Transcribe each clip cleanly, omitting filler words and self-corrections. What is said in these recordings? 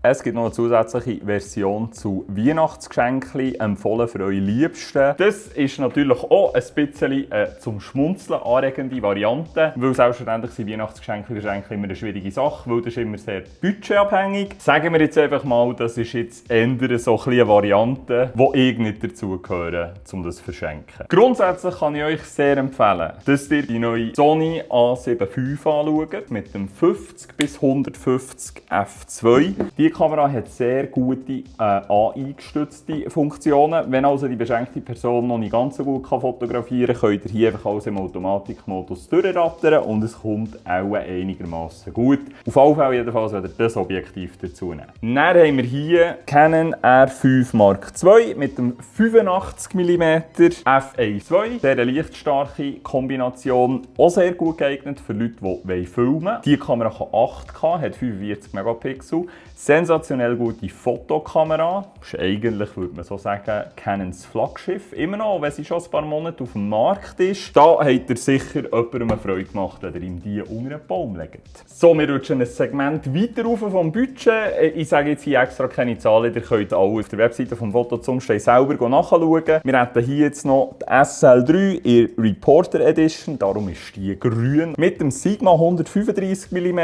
Es gibt noch eine zusätzliche Version zu Weihnachtsgeschenken, empfohlen für eure Liebsten. Das ist natürlich auch ein bisschen zum Schmunzeln anregende Variante, weil selbstverständlich sind Weihnachtsgeschenke immer eine schwierige Sache, weil das ist immer sehr budgetabhängig. Sagen wir jetzt einfach mal, das ist jetzt eher so eine Variante, die ich nicht dazugehöre, um das zu verschenken. Grundsätzlich kann ich euch sehr empfehlen, dass ihr die neue Sony A7 IV anschaut mit dem 50 bis 150 f2. Die Kamera hat sehr gute AI-gestützte Funktionen. Wenn also die beschenkte Person noch nicht ganz so gut fotografieren kann, könnt ihr hier einfach alles im Automatikmodus durchrattern und es kommt auch einigermaßen gut. Auf jeden Fall jedenfalls, wenn ihr das Objektiv dazu nehmt. Dann haben wir hier Canon R5 Mark II mit dem 85 mm f1.2. Sehr lichtstarke Kombination, auch sehr gut geeignet für Leute, die filmen wollen. Die Kamera kann 8K, hat 45 Megapixel. Sensationell gute Fotokamera. Das ist eigentlich, würde man so sagen, Canons Flaggschiff. Immer noch, wenn sie schon ein paar Monate auf dem Markt ist. Da hat ihr sicher jemandem eine Freude gemacht, wenn ihr ihm die unter einen Baum legt. So, wir rutschen ein Segment weiter rauf vom Budget. Ich sage jetzt hier extra keine Zahlen, ihr könnt alle auf der Webseite vom Fotozumstein selber nachschauen. Wir hätten hier jetzt noch die SL3 in Reporter Edition, darum ist die grün. Mit dem Sigma 135 mm.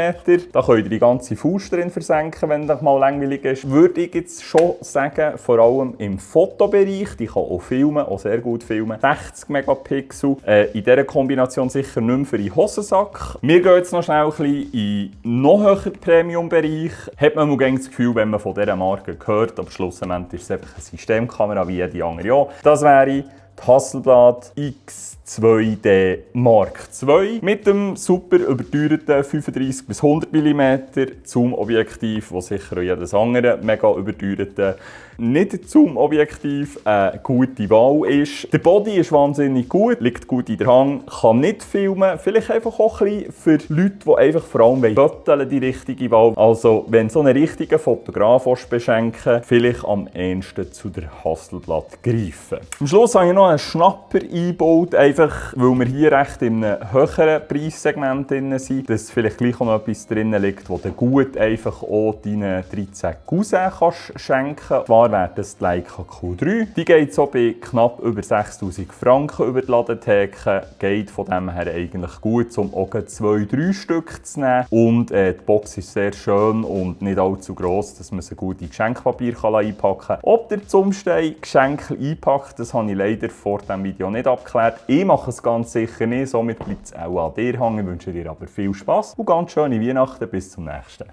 Da könnt ihr die ganze Faust drin versenken, wenn das mal langweilig ist. Würde ich jetzt schon sagen, vor allem im Fotobereich, die kann auch filmen, auch sehr gut filmen. 60 Megapixel, in dieser Kombination sicher nicht mehr für den Hosensack. Wir gehen jetzt noch schnell ein bisschen in noch höheren Premium-Bereich. Hat man das Gefühl, wenn man von dieser Marke hört, aber schlussendlich ist es einfach eine Systemkamera wie jede andere auch. Das wäre die Hasselblad X2D Mark II mit dem super überteuerten 35 bis 100 mm Zoom-Objektiv, das sicher auch jedes andere mega überteuerte Nicht-Zoom-Objektiv eine gute Wahl ist. Der Body ist wahnsinnig gut, liegt gut in der Hand, kann nicht filmen, vielleicht einfach auch ein bisschen für Leute, die einfach vor allem bötteln, die richtige Wahl. Also wenn so einen richtigen Fotograf beschenken, vielleicht am ehesten zu der Hasselblad greifen. Am Schluss habe ich noch einen Schnapper eingebaut, einfach weil wir hier recht in einem höheren Preissegment drin sind, dass vielleicht gleich auch noch etwas drin liegt, das du gut einfach auch deinen 13 Cousins schenken kannst. Zwar wäre das die Leica Q3. Die geht so bei knapp über 6'000 Franken über die Ladentheke. Geht von dem her eigentlich gut, um auch 2-3 Stück zu nehmen. Und die Box ist sehr schön und nicht allzu gross, dass man sie gut in Geschenkpapier einpacken kann. Ob der Zumstein Geschenke einpackt, das habe ich leider vor diesem Video nicht abgeklärt. Ich mache es ganz sicher nicht, somit bleibt es auch an dir hängen. Ich wünsche dir aber viel Spass und ganz schöne Weihnachten. Bis zum nächsten.